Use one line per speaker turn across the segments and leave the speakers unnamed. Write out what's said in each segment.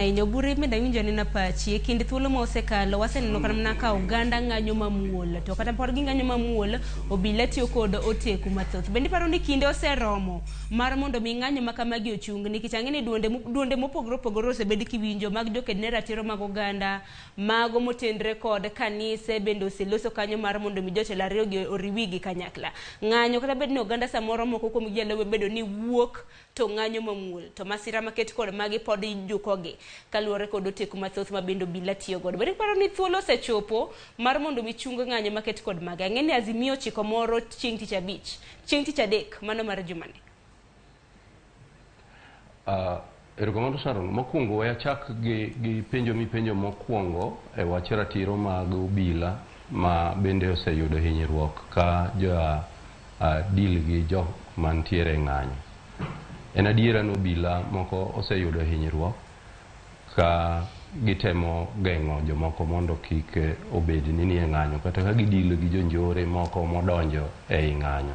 Ahinya Obure bende awinjo anena pachi e kind thuolo ma osekalo waseneno kata mana ka oganda ng'anyo mamuol to kata pod ging'anyo mamuol obila tiyo kod oteku mathoth. Bende iparo ni kinde oseromo mar mondo mi ng'anyo ma kamagi ochung nikech ang'e ni duonde mopogore opogore osebed kiwinjo mag joked ne ratiro mag oganda mago motenre kod kanise bende oseloso kanyo mar mondo mi jotelo ariyo gi oriwigi kanyakla. Ng'anyo kata bed ni oganda samoro moko kuom gi nyalo bedo ni wuok to ng'anyo mamuol to masira maket kod magi pod ijukogi kaluwore kod oteku mathoth ma bende obila tiyo godo. Bende iparo ni thuolo osechopo mar mondo mi chung ng'anyo maket kod magi. Ang'e ni Azimio ochiko moro chieng' tich abich, chieng' tich adek mano mar jumani.
Erokamano Sharon. Mokwongo we achak gi penjo mipenjo mokwongo e wach ratiro mag obila ma bende oseyudo hinyruok ka jo deal gi jok mantiere e ng'anyo. En adiera ni obila moko oseyudo hinyruok ka gitemo geng'o jomoko mondo kik obed ni nie ng'anyo kata ka gidilo gi jonjore moko modonjo ei ng'anyo.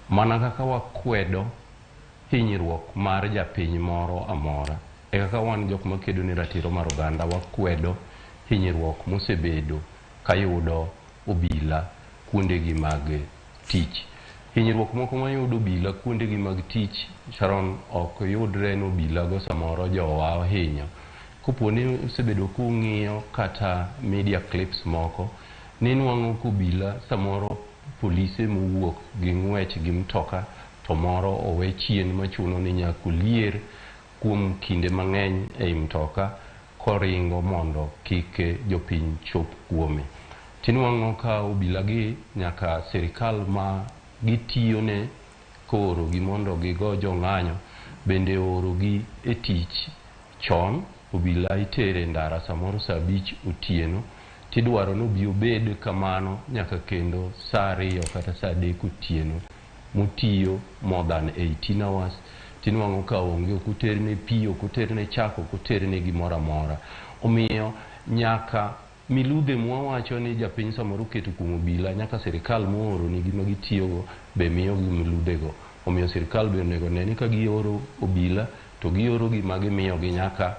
Mana kaka wakwedo hinyruok mar japiny moro amora, e kaka wan jok makedo ne ratiro mar oganda wakwedo hinyruok mosebedo kayudo obila kuondegi mag tich. Hinyruok moko mayudo obila kuondegi mag tich, Sharon, ok yudre ni obila go samoro jowa ohinyo. Kopo ni usebedo kung'iyo kata media clips moko, ninwang'o ka obila samoro polise mowuok gi ng'wech gi mtoka to moro owe chien machuno ni nyaka olier kuom kinde mang'eny ei mtoka koringo mondo kik jopiny chop kuome. Tinwang'o ka obila gi nyaka sirikal ma gitiyone koorogi mondo gigo jong'anyo bende oorogi e tich chon. Obila itere ndara samoro saa 5 otieno tidwaro ni obi obed kamano nyaka kendo saa 2 kata saa 3 otieno motiyo more than 18 hours. Tinwang'o ka onge, ok oterne pi, ok oterne chak, ok oterne gimoro amora. Omiyo nyaka miludhe mwawacho ni japiny samoro oketo kuom obila nyaka sirikal mooronigi ma gitiyogo be miyogi miludhego. Omiyo sirikal be onego ne ni ka gioro obila to gioro gima gimiyogi nyaka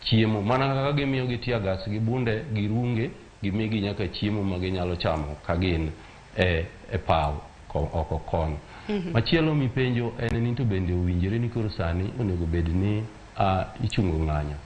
chiemo. Mana kaka gimiyogi tear gas gi bunde gi runge, gimigi nyaka chiemo ma ginyalo chamo ka gin e paw oko kono. Machielo mipenjo en ni to bende owinjore ni koro sani onego bed ni ichungo ng'anyo.